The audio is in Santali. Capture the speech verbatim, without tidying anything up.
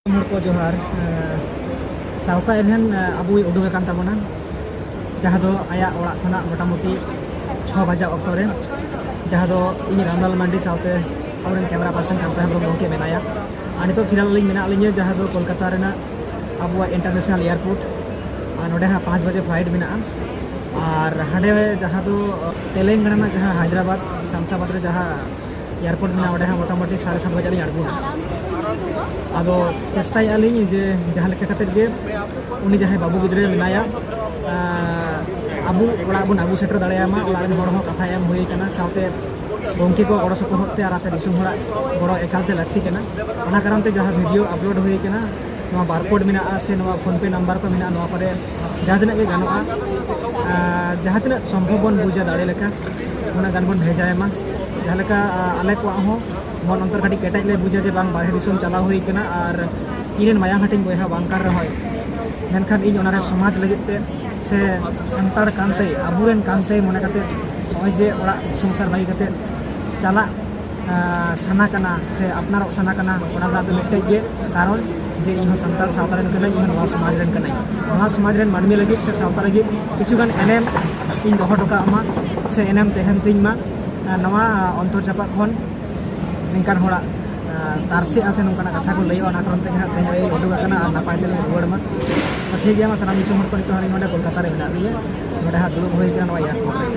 ᱦᱚᱲ ᱠᱚ ᱡᱚᱦᱟᱨ᱾ ᱥᱟᱶᱛᱟ ᱮᱵᱷᱮᱱ ᱟᱵᱚᱭ ᱩᱰᱩᱠ ᱟᱠᱟᱱ ᱛᱟᱵᱚᱱᱟ, ᱡᱟᱦᱟᱸ ᱫᱚ ᱟᱭᱟᱜ ᱚᱲᱟᱜ ᱠᱷᱚᱱᱟᱜ ᱢᱚᱴᱟᱢᱩᱴᱤ ᱪᱷᱚ ᱵᱟᱡᱟᱜ ᱚᱠᱛᱚ ᱨᱮ, ᱡᱟᱦᱟᱸ ᱫᱚ ᱤᱧ ᱨᱟᱢᱞᱟᱞ ᱢᱟᱱᱰᱤ ᱥᱟᱶᱛᱮ ᱟᱵᱚᱨᱮᱱ ᱠᱮᱢᱮᱨᱟ ᱯᱟᱨᱥᱚᱱ ᱠᱟᱱᱛᱚ ᱦᱮᱢᱵᱨᱚᱢ ᱜᱚᱢᱠᱮ ᱢᱮᱱᱟᱭᱟ᱾ ᱟᱨ ᱱᱤᱛᱚᱜ ᱯᱷᱤᱞᱦᱟᱞ ᱟᱹᱞᱤᱧ ᱢᱮᱱᱟᱜ ᱞᱤᱧᱟᱹ ᱡᱟᱦᱟᱸ ᱫᱚ ᱠᱳᱞᱠᱟᱛᱟ ᱨᱮᱱᱟᱜ ᱟᱵᱚᱣᱟᱜ ᱤᱱᱴᱟᱨᱱᱮᱥᱱᱟᱞ ᱮᱭᱟᱨᱯᱳᱨᱴ᱾ ᱟᱨ ᱱᱚᱸᱰᱮ ᱦᱟᱸᱜ ᱯᱟᱸᱪ ᱵᱟᱡᱮ ᱯᱷᱞᱟᱭᱤᱴ ᱢᱮᱱᱟᱜᱼᱟ᱾ ᱟᱨ ᱦᱟᱸᱰᱮ ᱡᱟᱦᱟᱸ ᱫᱚ ᱛᱮᱞᱮᱝᱜᱟᱱᱟ ᱨᱮᱱᱟᱜ ᱡᱟᱦᱟᱸ ᱦᱟᱭᱫᱨᱟᱵᱟᱫᱽ ᱥᱟᱢᱥᱟᱵᱟᱫᱽ ᱨᱮ ᱡᱟᱦᱟᱸ ᱮᱭᱟᱨᱯᱳᱨᱴ ᱢᱮᱱᱟᱜᱼᱟ, ᱚᱸᱰᱮ ᱦᱟᱸᱜ ᱢᱚᱴᱟᱢᱩᱴᱤ ᱥᱟᱲᱮ ᱥᱟᱛ ᱵᱟᱡᱮ ᱞᱤᱧ ᱟᱬᱜᱚᱱᱟ᱾ ᱟᱫᱚ ᱪᱮᱥᱴᱟᱭᱮᱫᱼᱟ ᱞᱤᱧ ᱡᱮ ᱡᱟᱦᱟᱸ ᱞᱮᱠᱟ ᱠᱟᱛᱮᱫ ᱜᱮ ᱩᱱᱤ ᱡᱟᱦᱟᱸᱭ ᱵᱟᱹᱵᱩ ᱜᱤᱫᱽᱨᱟᱹ ᱢᱮᱱᱟᱭᱟ, ᱟᱸ, ᱟᱵᱚ ᱚᱲᱟᱜ ᱵᱚᱱ ᱟᱹᱜᱩ ᱥᱮᱴᱮᱨ ᱫᱟᱲᱮᱭᱟᱭ ᱢᱟ᱾ ᱚᱲᱟᱜ ᱨᱮᱱ ᱦᱚᱲ ᱦᱚᱸ ᱠᱟᱛᱷᱟ ᱮᱢ ᱦᱩᱭ ᱟᱠᱟᱱᱟ, ᱥᱟᱶᱛᱮ ᱜᱚᱢᱠᱮ ᱠᱚ ᱜᱚᱲᱚ ᱥᱚᱯᱚᱦᱚᱫ ᱛᱮ ᱟᱨ ᱟᱯᱮ ᱫᱤᱥᱚᱢ ᱦᱚᱲᱟᱜ ᱜᱚᱲᱚ ᱮᱠᱟᱞ ᱛᱮ ᱞᱟᱹᱠᱛᱤ ᱠᱟᱱᱟ᱾ ᱚᱱᱟ ᱠᱟᱨᱚᱱ ᱛᱮ ᱡᱟᱦᱟᱸ ᱵᱷᱤᱰᱤᱭᱳ ᱟᱯᱞᱳᱰ ᱦᱩᱭ ᱟᱠᱟᱱᱟ, ᱱᱚᱣᱟ ᱵᱟᱨᱠᱳᱰ ᱢᱮᱱᱟᱜᱼᱟ ᱥᱮ ᱱᱚᱣᱟ ᱯᱷᱳᱱ ᱯᱮ ᱱᱟᱢᱵᱟᱨ ᱠᱚ ᱢᱮᱱᱟᱜᱼᱟ, ᱱᱚᱣᱟ ᱠᱚᱨᱮ ᱡᱟᱦᱟᱸ ᱛᱤᱱᱟᱹᱜ ᱜᱮ ᱜᱟᱱᱚᱜᱼᱟ, ᱟᱨ ᱡᱟᱦᱟᱸ ᱛᱤᱱᱟᱹᱜ ᱥᱚᱢᱵᱷᱚᱵ ᱵᱚᱱ ᱵᱩᱡᱟ ᱫᱟᱲᱮ ᱞᱮᱠᱟ, ᱩᱱᱟᱹᱜ ᱜᱟᱱ ᱵᱚᱱ ᱵᱷᱮᱡᱟᱭ ᱢᱟ᱾ ᱡᱟᱦᱟᱸ ᱞᱮᱠᱟ, ᱟᱨ ᱟᱞᱮ ᱠᱚᱣᱟᱜ ᱦᱚᱸ ᱢᱚᱱ ᱚᱱᱛᱚᱨ ᱠᱟᱹᱴᱤᱡ ᱠᱮᱴᱮᱡ ᱞᱮ ᱵᱩᱡᱟ ᱡᱮ ᱵᱟᱝ, ᱵᱟᱨᱦᱮ ᱫᱤᱥᱚᱢ ᱪᱟᱞᱟᱣ ᱦᱩᱭ ᱠᱟᱱᱟ ᱟᱨ ᱤᱧ ᱨᱮᱱ ᱢᱟᱭᱟᱝ ᱦᱟᱹᱴᱤᱧ ᱵᱚᱭᱦᱟ ᱵᱟᱝ ᱠᱟᱱ ᱨᱮᱦᱚᱸᱭ, ᱢᱮᱱᱠᱷᱟᱱ ᱤᱧ ᱚᱱᱟᱨᱮ ᱥᱚᱢᱟᱡᱽ ᱞᱟᱹᱜᱤᱫ ᱛᱮ ᱥᱮ ᱥᱟᱱᱛᱟᱲ ᱠᱟᱱᱛᱮ, ᱟᱵᱚᱨᱮᱱ ᱠᱟᱱᱛᱮ ᱢᱚᱱᱮ ᱠᱟᱛᱮ ᱱᱚᱜᱼᱚᱭ ᱡᱮ ᱚᱲᱟᱜ ᱥᱚᱝᱥᱟᱨ ᱵᱟᱹᱜᱤ ᱠᱟᱛᱮ ᱪᱟᱞᱟᱜ, ᱟᱸ, ᱥᱟᱱᱟ ᱠᱟᱱᱟ ᱥᱮ ᱟᱯᱱᱟᱨᱚᱜ ᱥᱟᱱᱟ ᱠᱟᱱᱟ, ᱚᱱᱟ ᱨᱮᱱᱟᱜ ᱫᱚ ᱢᱤᱫᱴᱮᱡ ᱜᱮ ᱠᱟᱨᱚᱱ ᱡᱮ ᱤᱧ ᱦᱚᱸ ᱥᱟᱱᱛᱟᱲ ᱥᱟᱶᱛᱟ ᱨᱮᱱ ᱠᱟᱹᱱᱟᱹᱧ, ᱤᱧ ᱦᱚᱸ ᱱᱚᱣᱟ ᱥᱚᱢᱟᱡᱽ ᱨᱮᱱ ᱠᱟᱹᱱᱟᱹᱧ᱾ ᱱᱚᱣᱟ ᱥᱚᱢᱟᱡᱽ ᱨᱮᱱ ᱢᱟᱹᱱᱢᱤ ᱞᱟᱹᱜᱤᱫ ᱥᱮ ᱥᱟᱶᱛᱟ ᱞᱟᱹᱜᱤᱫ ᱠᱤᱪᱷᱩ ᱜᱟᱱ ᱮᱱᱮᱢ ᱤᱧ ᱫᱚᱦᱚ ᱦᱚᱴᱚ ᱠᱟᱜ ᱢᱟ ᱥᱮ ᱮᱱᱮᱢ ᱛᱟᱦᱮᱱ ᱛᱤᱧ ᱢᱟ᱾ ᱟᱨ ᱱᱚᱣᱟ, ᱟᱸ, ᱚᱱᱛᱚᱨ ᱡᱟᱯᱟᱜ ᱠᱷᱚᱱ ᱱᱤᱝᱠᱟᱱ ᱦᱚᱲᱟᱜ, ᱟᱸ, ᱛᱟᱨᱥᱮᱜᱼᱟ ᱥᱮ ᱱᱚᱝᱠᱟᱱᱟᱜ ᱠᱟᱛᱷᱟ ᱠᱚ ᱞᱟᱹᱭᱚᱜᱼᱟ, ᱚᱱᱟ ᱠᱟᱨᱚᱱ ᱛᱮᱜᱮ ᱦᱟᱸᱜ ᱛᱮᱦᱮᱧ ᱞᱤᱧ ᱩᱰᱩᱠ ᱟᱠᱟᱱᱟ ᱟᱨ ᱱᱟᱯᱟᱭ ᱛᱮᱞᱤᱧ ᱨᱩᱣᱟᱹᱲ ᱢᱟ᱾ ᱛᱚ ᱴᱷᱤᱠ ᱜᱮᱭᱟ, ᱢᱟ ᱥᱟᱱᱟᱢ ᱫᱤᱥᱚᱢ ᱦᱚᱲ ᱠᱚ, ᱱᱤᱛᱚᱜ ᱦᱟᱸᱜ ᱱᱚᱰᱮ ᱠᱳᱞᱠᱟᱛᱟ ᱨᱮ ᱢᱮᱱᱟᱜ ᱞᱤᱧᱟ, ᱱᱚᱰᱮ ᱦᱟᱸᱜ ᱫᱩᱲᱩᱵ ᱦᱩᱭ ᱟᱠᱟᱱᱟ ᱱᱚᱣᱟ ᱮᱭᱟᱨᱯᱳᱨᱴ ᱨᱮ᱾